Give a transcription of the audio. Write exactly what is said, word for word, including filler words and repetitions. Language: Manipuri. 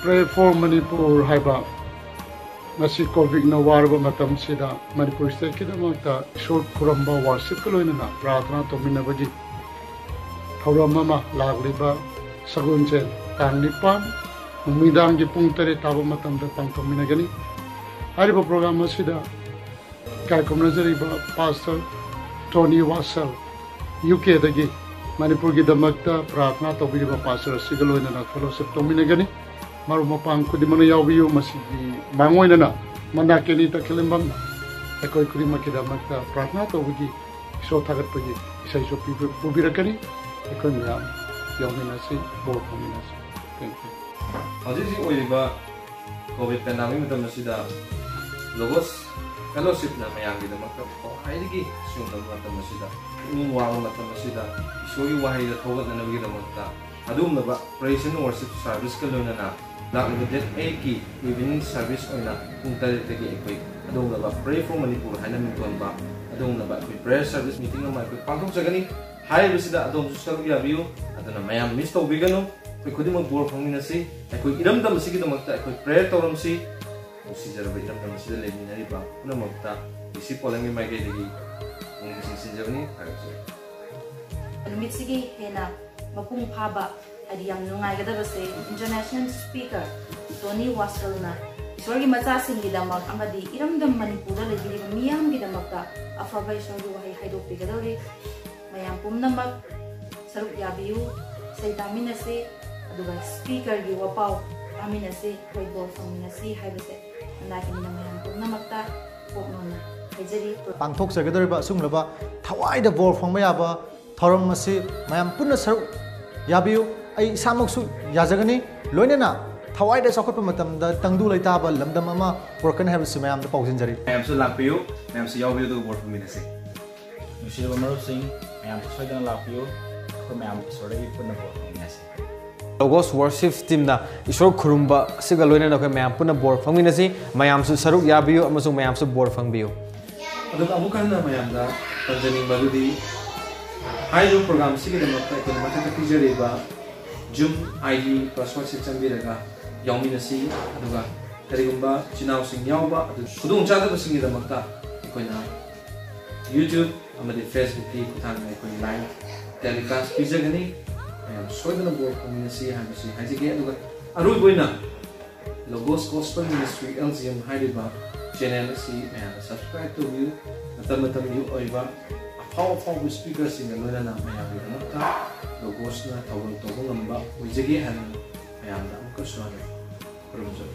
Pray for Manipur ꯍꯥꯏꯕ ꯉꯁꯤ ꯀꯣꯚꯤꯗꯅ ꯋꯥꯔꯕ ꯃꯇꯝꯁꯤꯗ ꯃꯅꯤꯄꯨꯔ ꯁ꯭ꯇꯦꯠꯀꯤꯗꯃꯛꯇ ꯏꯁꯣꯔ ꯈꯨꯔꯝꯕ, ꯋꯥꯔꯁꯤꯞꯀ ꯂꯣꯏꯅꯅ ꯄ꯭ꯔꯥꯔꯊꯅꯥ ꯇꯧꯃꯤꯟꯅꯕꯒꯤ ꯊꯧꯔꯝ ꯑꯃ ꯂꯥꯛꯂꯤꯕ ꯁꯒꯣꯜꯁꯦꯟ ꯇꯥꯡ ꯅꯤꯄꯥꯟ ꯅꯨꯃꯤꯗꯥꯡꯒꯤ ꯄꯨꯡ ꯇꯔꯦꯠ ꯇꯥꯕ ꯃꯇꯝꯗ ꯄꯥꯡꯊꯣꯛꯃꯤꯟꯅꯒꯅꯤ꯫ ꯍꯥꯏꯔꯤꯕ ꯄ꯭ꯔꯣꯒ꯭ꯔꯥꯝ ꯑꯁꯤꯗ ꯏꯀꯥꯏ ꯈꯨꯝꯅꯖꯔꯤꯕ ꯄꯥꯁꯇꯔ ꯇꯣꯅꯤ ꯋꯥꯁꯜ, ꯌꯨ ꯀꯦꯗꯒꯤ ꯃꯅꯤꯄꯨꯔꯒꯤꯗꯃꯛꯇ ꯄ꯭ꯔꯥꯔꯊꯅꯥ ꯇꯧꯕꯤꯔꯤꯕ ꯄꯥꯁꯇꯔ ꯑꯁꯤꯒ ꯂꯣꯏꯅꯅ ꯐꯦꯂꯣꯁꯤꯞ ꯇꯧꯃꯤꯟꯅꯒꯅꯤ꯫ ꯃꯔꯨꯞ ꯃꯄꯥꯡ ꯈꯨꯗꯤꯡꯃꯛꯅ ꯌꯥꯎꯕꯤꯌꯨ꯫ ꯃꯁꯤꯒꯤ ꯃꯥꯡꯑꯣꯏꯅꯅ ꯃꯟꯗꯥꯀꯤꯅꯤ ꯇꯈꯦꯂꯝꯕꯝꯅ ꯑꯩꯈꯣꯏ ꯈꯨꯗꯤꯡꯃꯛꯀꯤꯗꯃꯛꯇ ꯄ꯭ꯔꯥꯔꯊꯅꯥ ꯇꯧꯕꯒꯤ ꯏꯁꯣꯔ ꯊꯥꯒꯠꯄꯒꯤ ꯏꯁꯩꯁꯨ ꯄꯤꯕ-, ꯄꯨꯕꯤꯔꯛꯀꯅꯤ꯫ ꯑꯩꯈꯣꯏ ꯃꯌꯥꯝ ꯌꯥꯎꯃꯤꯟꯅꯁꯤ, ꯕꯣꯔ ꯐꯪꯃꯤꯟꯅꯁꯤ꯫ Thank you꯫ ꯍꯧꯖꯤꯛ ꯍꯧꯖꯤꯛ ꯑꯣꯏꯔꯤꯕ ꯀꯣꯚꯤꯗ ꯄꯦꯟꯗꯥꯃꯤꯛ ꯃꯇꯝ ꯑꯁꯤꯗ ꯂꯣꯒꯣꯁ ꯐꯦꯂꯣꯁꯤꯞꯅ ꯃꯌꯥꯝꯒꯤꯗꯃꯛꯇ ꯈ꯭ꯋꯥꯏꯗꯒꯤ ꯁꯤꯒꯨꯝꯂꯕ ꯃꯇꯝ ꯑꯁꯤꯗ, ꯄꯨꯛꯅꯤꯡ ꯋꯥꯕ ꯃꯇꯝ ꯑꯁꯤꯗ ꯏꯁꯣꯔꯒꯤ ꯋꯥꯍꯩꯗ ꯊꯧꯒꯠꯅꯅꯕꯒꯤꯗꯃꯛꯇ ꯑꯗꯨꯒꯨꯝꯂꯕ Praise and Worship ꯁꯥꯔꯚꯤꯁꯀ ꯂꯣꯏꯅꯅ ꯂꯥꯛꯂꯤꯕ ꯗꯦꯠ ꯑꯩꯠꯀꯤ ꯏꯚꯤꯅꯤꯡ ꯁꯥꯔꯚꯤꯁ ꯑꯣꯏꯅ ꯄꯨꯡ ꯇꯔꯦꯠꯇꯒꯤ ꯑꯩꯈꯣꯏ ꯑꯗꯨꯒꯨꯝꯂꯕ Pray for Manipur ꯍꯥꯏꯅ ꯃꯤꯡꯊꯣꯟꯕ ꯑꯗꯨꯒꯨꯝꯂꯕ ꯑꯩꯈꯣꯏ ꯄ꯭ꯔꯦꯌꯔ ꯁꯥꯔꯚꯤꯁ ꯃꯤꯇꯤꯡ ꯑꯃ ꯑꯩꯈꯣꯏ ꯄꯥꯡꯊꯣꯛꯆꯒꯅꯤ꯫ ꯍꯥꯏꯔꯤꯕꯁꯤꯗ ꯑꯗꯣꯝꯁꯨ ꯁꯔꯨꯛ ꯌꯥꯕꯤꯌꯨ꯫ ꯑꯗꯨꯅ ꯃꯌꯥꯝ ꯃꯤꯁ ꯇꯧꯕꯤꯒꯅꯨ꯫ ꯑꯩꯈꯣꯏ ꯈꯨꯗꯤꯡꯃꯛ ꯕꯣꯔ ꯐꯪꯃꯤꯟꯅꯁꯤ꯫ ꯑꯩꯈꯣꯏ ꯏꯔꯝꯗꯝ ꯑꯁꯤꯒꯤꯗꯃꯛꯇ ꯑꯩꯈꯣꯏ ꯄ꯭ꯔꯦꯌꯔ ꯇꯧꯔꯝꯁꯤ꯫ ꯅꯨꯡꯁꯤꯖꯔꯕ ꯏꯔꯝꯗꯝ ꯑꯁꯤꯗ ꯂꯩꯃꯤꯟꯅꯔꯤꯕ ꯄꯨꯝꯅꯃꯛꯇ ꯗꯤ ꯁꯤ ꯄꯣꯂꯪꯒꯤ ꯃꯥꯏꯀꯩꯗꯒꯤ ꯄꯨꯛꯅꯤꯡ ꯆꯤꯡꯁꯤꯟꯖꯕꯅꯤ꯫ ꯊꯥꯒꯠꯆꯔꯤ꯫ ꯅꯨꯃꯤꯠꯁꯤꯒꯤ ꯍꯦꯟꯅ ꯃꯄꯨꯡ ꯐꯥꯕ, ꯍꯥꯏꯗꯤ ꯌꯥꯝ ꯅꯨꯡꯉꯥꯏꯒꯗꯕꯁꯦ, ꯏꯟꯇꯔꯅꯦꯁꯅꯦꯜ ꯁ꯭ꯄꯤꯀꯔ ꯇꯣꯅꯤ ꯋꯥꯁꯜꯅ ꯏꯁꯣꯔꯒꯤ ꯃꯆꯥꯁꯤꯡꯒꯤꯗꯃꯛ ꯑꯃꯗꯤ ꯏꯔꯝꯗꯝ ꯃꯅꯤꯄꯨꯔꯗ ꯂꯩꯕꯤꯔꯤꯕ ꯃꯤꯌꯥꯝꯒꯤꯗꯃꯛꯇ ꯑꯐꯕ ꯏꯁꯣꯔꯒꯤ ꯋꯥꯍꯩ ꯍꯥꯏꯗꯣꯛꯄꯤꯒꯗꯧꯔꯤ꯫ ꯃꯌꯥꯝ ꯄꯨꯝꯅꯃꯛ ꯁꯔꯨꯛ ꯌꯥꯕꯤꯌꯨ, ꯏꯁꯩ ꯇꯥꯃꯤꯟꯅꯁꯤ, ꯑꯗꯨꯒ ꯁ꯭ꯄꯤꯀꯔꯒꯤ ꯋꯥꯄꯥꯎ ꯇꯥꯃꯤꯟꯅꯁꯤ, ꯑꯩꯈꯣꯏ ꯕꯣꯔ ꯐꯪꯃꯤꯟꯅꯁꯤ ꯍꯥꯏꯕꯁꯦ ꯂꯥꯛꯏꯕ ꯃꯌꯥꯝ ꯄꯨꯝꯅꯃꯛꯇ ꯄꯣꯛꯅꯣꯅ ꯍꯥꯏꯖꯔꯤ꯫ ꯄꯥꯡꯊꯣꯛꯆꯒꯗꯧꯔꯤꯕ ꯑꯁꯤꯒꯨꯝꯂꯕ ꯊꯋꯥꯏꯗ ꯕꯣꯔ ꯐꯪꯕ ꯌꯥꯕ ꯊꯧꯔꯝ ꯑꯁꯤ ꯃꯌꯥꯝ ꯄꯨꯟꯅ ꯁꯔꯨꯛ ꯌꯥꯕꯤꯌꯨ꯫ ꯑꯩ ꯏꯁꯥꯃꯛꯁꯨ ꯌꯥꯖꯒꯅꯤ꯫ ꯂꯣꯏꯅꯅ ꯊꯋꯥꯏꯗ ꯆꯥꯎꯈꯠꯄ ꯃꯇꯝꯗ ꯇꯪꯗꯨ ꯂꯩꯇꯥꯕ ꯂꯝꯗꯝ ꯑꯃ ꯄꯨꯔꯛꯀꯅꯤ ꯍꯥꯏꯕꯁꯤ ꯃꯌꯥꯝꯗ ꯄꯥꯎꯖꯦꯟꯖꯔꯤ꯫ ꯃꯌꯥꯝꯁꯨ ꯂꯥꯛꯄꯤꯌꯨ, ꯃꯌꯥꯝꯁꯨ ꯌꯥꯎꯕꯤꯌꯨ, ꯑꯗꯨꯒ ꯕꯣꯔ ꯐꯪꯃꯤꯟꯅꯁꯤ꯫ ꯅꯨꯡꯁꯤꯔꯕ ꯃꯔꯨꯞꯁꯤꯡ, ꯃꯌꯥꯝꯁꯨ ꯁꯣꯏꯗꯅ ꯂꯥꯛꯄꯤꯌꯨ꯫ ꯑꯩꯈꯣꯏ ꯃꯌꯥꯝ ꯏꯁꯣꯔꯗꯒꯤ ꯄꯨꯟꯅ ꯕꯣꯔ ꯐꯪꯃꯤꯟꯅꯁꯤ꯫ ꯂꯣꯒꯣꯁ ꯋꯥꯔꯁꯤꯞ ꯇꯤꯝꯅ ꯏꯁꯣꯔ ꯈꯨꯔꯨꯝꯕ ꯑꯁꯤꯒ ꯂꯣꯏꯅꯅ ꯑꯩꯈꯣꯏ ꯃꯌꯥꯝ ꯄꯨꯟꯅ ꯕꯣꯔ ꯐꯪꯃꯤꯟꯅꯁꯤ꯫ ꯃꯌꯥꯝꯁꯨ ꯁꯔꯨꯛ ꯌꯥꯕꯤꯌꯨ ꯑꯃꯁꯨꯡ ꯃꯌꯥꯝꯁꯨ ꯕꯣꯔ ꯐꯪꯕꯤꯌꯨ꯫ ꯑꯗꯨꯒ ꯑꯃꯨꯛ ꯍꯟꯅ ꯃꯌꯥꯝꯗ ꯇꯝꯖꯅꯤꯡꯕ ꯑꯗꯨꯗꯤ, ꯍꯥꯏꯔꯤꯕ ꯄ꯭ꯔꯣꯒ꯭ꯔꯥꯝꯁꯤꯒꯤꯗꯃꯛꯇ ꯑꯩꯈꯣꯏꯅ ꯃꯊꯛꯇ ꯄꯤꯖꯔꯤꯕ ꯖꯨꯝ ꯑꯥꯏ ꯗꯤ ꯄꯥꯁꯋꯥꯔꯗꯁꯦ ꯆꯪꯕꯤꯔꯒ ꯌꯥꯎꯃꯤꯟꯅꯁꯤ꯫ ꯑꯗꯨꯒ ꯀꯔꯤꯒꯨꯝꯕ ꯏꯆꯤꯟ ꯏꯅꯥꯎꯁꯤꯡ ꯌꯥꯎꯕ ꯑꯗꯨ ꯈꯨꯗꯣꯡꯆꯥꯗꯕꯁꯤꯡꯒꯤꯗꯃꯛꯇ ꯑꯩꯈꯣꯏꯅ YouTube ꯑꯃꯗꯤ Facebookꯀꯤ ꯈꯨꯠꯊꯥꯡꯗ ꯑꯩꯈꯣꯏ live telecast ꯄꯤꯖꯒꯅꯤ꯫ ꯃꯌꯥꯝ ꯁꯣꯏꯗꯅ ꯕꯣꯔ ꯐꯪꯃꯤꯟꯅꯁꯤ ꯍꯥꯏꯕꯁꯤ ꯍꯥꯏꯖꯒꯦ꯫ ꯑꯗꯨꯒ ꯑꯔꯣꯏꯕ ꯑꯣꯏꯅ Logos Gospel Ministry L G M ꯍꯥꯏꯔꯤꯕ channel ꯑꯁꯤ ꯃꯌꯥꯝꯅ subscribe ꯇꯧꯕꯤꯌꯨ꯫ ꯃꯇꯝ ꯃꯇꯝꯒꯤ ꯑꯣꯏꯕ ꯑꯐꯥꯎ ꯑꯐꯥꯎꯕ speakerꯁꯤꯡꯒ ꯂꯣꯏꯅꯅ ꯃꯌꯥꯝꯒꯤꯗꯃꯛꯇ Logosꯅ ꯊꯧꯒꯜ ꯇꯧꯕ ꯉꯝꯕ ꯑꯣꯏꯖꯒꯦ ꯍꯥꯏꯗꯨꯅ ꯃꯌꯥꯝꯗ ꯑꯃꯨꯛꯀꯁꯨ ꯍꯟꯅ ꯈꯨꯔꯨꯝꯖꯔꯤ꯫